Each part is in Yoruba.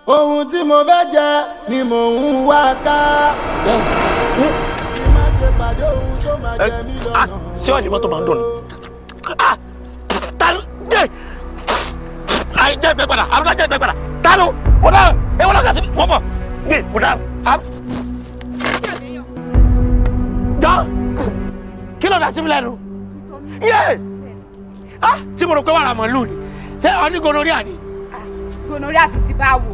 Ohun tí mo fẹ́ jẹ ni mò ń wá ká. Kí má ṣe pàdé ohun tó máa jẹ mí lọ́nà. Ṣé wàá ní mọ́tò máa ń dùn ni? Ta ló dé? Ayi jẹ́ ìgbẹ́ padà, àbúrò jẹ́ ìgbẹ́ padà. Ta ló? Mo dáhùn, ẹ wọ́n lọ́kàn sí mi, wọ́n bọ̀. Yé, mo dáhùn. Jọ, kí ló dá sí mi lẹ́nu? Yé! Tí mo rò pé wàrà màlúù ni, ṣé ọ ní gonorrhea ni? Gonorrhea bíi ti bá wò.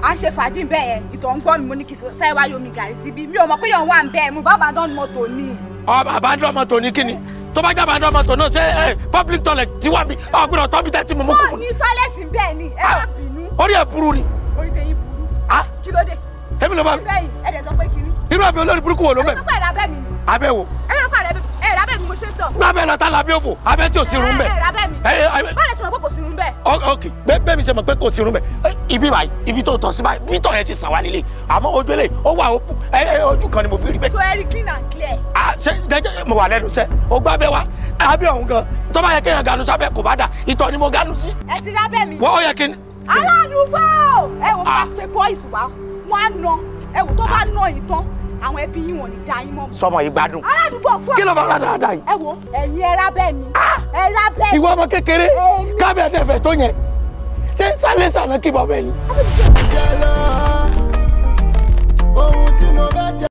À ń ṣe fàájì bẹ́ẹ̀ yẹn, ìtọ̀ ń gbọ́ mi, mo ní kí sáré wá yomi gàrí síbí. Mi ò mọ̀ pé yàn wà ń bẹ́ẹ̀, mo bá abandon mọ́tò ni. Abandon mọ́tò ní kíni? Tó bá jẹ́ abandon mọ́tò náà, ṣé public toilet ti wà mí? Ọ̀gbìnà tọ́ mi tẹ́tí mo mú kúkú. Wọ́n ní tọ́lẹ̀tì bẹ́ẹ̀ ni, ẹ má bínú. Orí ẹ̀ burú ni. Orí tẹ̀yìn burú. Kí ló dé? Èmi ló bá mi. Bẹ́ẹ̀ ẹ dẹ̀ sọ pé kíní. Irú àbí olórí burúkú wo ló mẹ́? Ẹ sọ pé ẹ̀rọ abẹ́ mi ni. Abẹ́ wo? Ẹ sọ pé ẹ̀rọ abẹ́ mi mo ṣe tọ̀. Gbábẹ́ lọ tá lábẹ́ òfò, abẹ́ tí ò sí irun bẹ̀. Ẹ̀rọ abẹ́ mi. Báwo lẹ ṣe mọ̀ pé kò sí irun bẹ̀? Ok, bẹ́ẹ̀ mi ṣe mọ̀ pé kò sí irun bẹ̀. Ibi báyìí, ibi tó tọ̀ sí báyìí, bí tọ̀ yẹn ti sàn wá nílé. Àmọ́ ojú eléyìí, ó wà ojú kan ni mo fi rí bẹ́ẹ̀. So ẹ rí clean and clear. Ṣé jẹ́jẹ́ mo wà lẹ́nu iṣẹ́, o gbá bẹ́ wa, abẹ́ ọ̀hún gan. Tó bá yẹ kéèyàn ganu sábẹ́ kò bá dà, ìtọ̀ ni mo ganu sí. Ẹ ti rábẹ́ mi. Wọ́n ó yẹ kí n. Aládùúgbò! Ẹ wò bá pe boys wá, wọ́n á nà, ẹ wò tó bá nà yín tán, àwọn ẹbí yín wọ́n ní dá yín mọ́. Sọmọ yìí gbádùn. Aládùúgbò fún ọ. Kí ló bá rà dáadáa yìí? Ẹ wo ẹ̀yin ẹ rábẹ́ mi. Ẹ rábẹ́ mi. Ìwọ ọmọ kékeré kábíyà dẹ̀fẹ̀ tó yẹn. Ṣé sálẹ̀ sànà kí bọ̀ bẹ́ẹ̀ ni? Ohun tí mo fẹ́ jẹ.